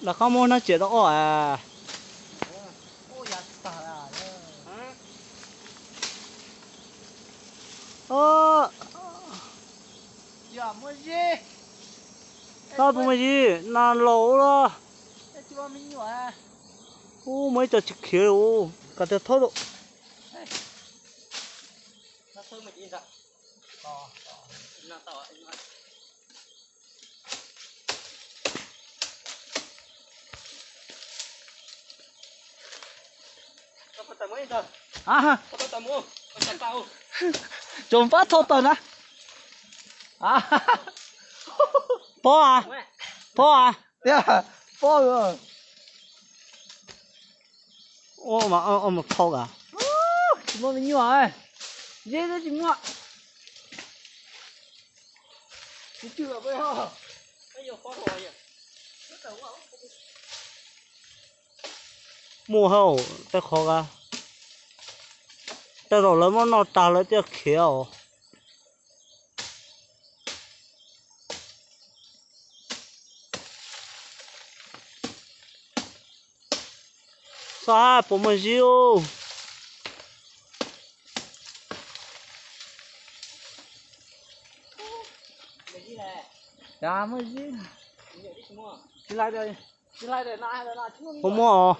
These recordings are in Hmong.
Lawv qab muab hnab ciam rau ob as. Tau puas muaj yig nas laus los? Ub, muaj ib co tsis khiav li, koj tiag thob rau. Tsuas pab thauj taws na. Pob a, pob a. Pob. Ua mas phau ka. Tsis muaj me nyuam, zeb twb tsis muaj. Muaj hauj, tej qhov ka, tej zaum lawv muab noj tag lawv thiaj khiav os. Xav puas muaj zib. Muaj zib, tsis laiv, tsis laiv, puas muaj os.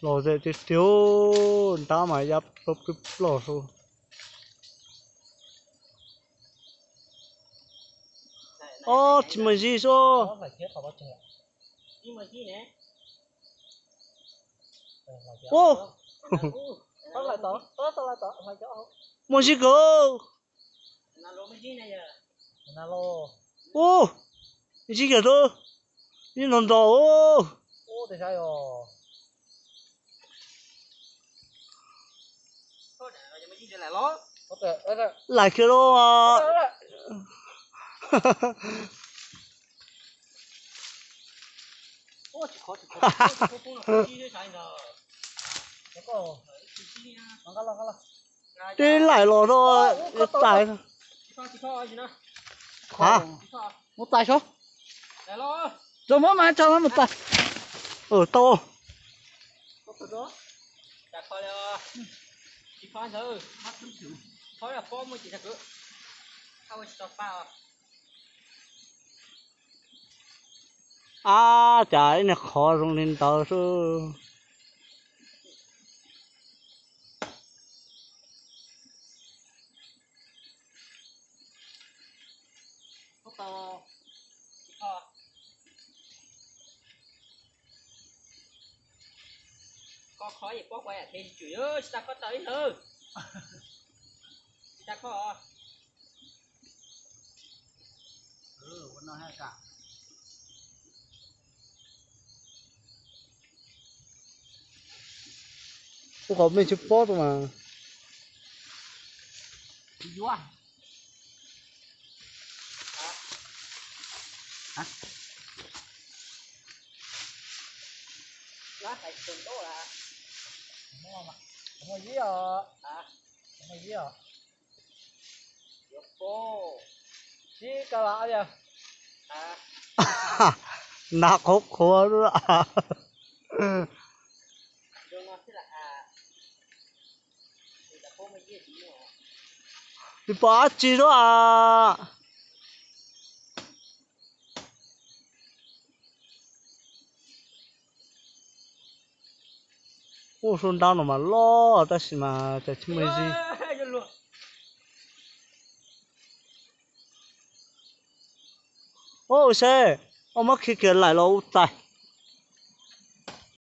Los zem tiag tiag, ntab mas ya ploj ploj ploj su. Ob, tsis muaj zib sub. Ub, muaj zib kawg. Ub, zib kawg xwb, zib ntau ntau. Laim kiag lauj. Tib laim los no, yuav txais. Ha, mus txais saib. Tso muab mas tso mus txais. Tau. Ab, cas ib niag qhov zoo li ntawd xwb. Ua qhov mej tsis pob rau mas. Nag qhuav qhuav. Tsis pom dab tsi lawm as. Ub, suab nrab no mas loj tab sis mas cas tsis muaj zib. Ub, seb, ua muab khi kiag laim los ua txais.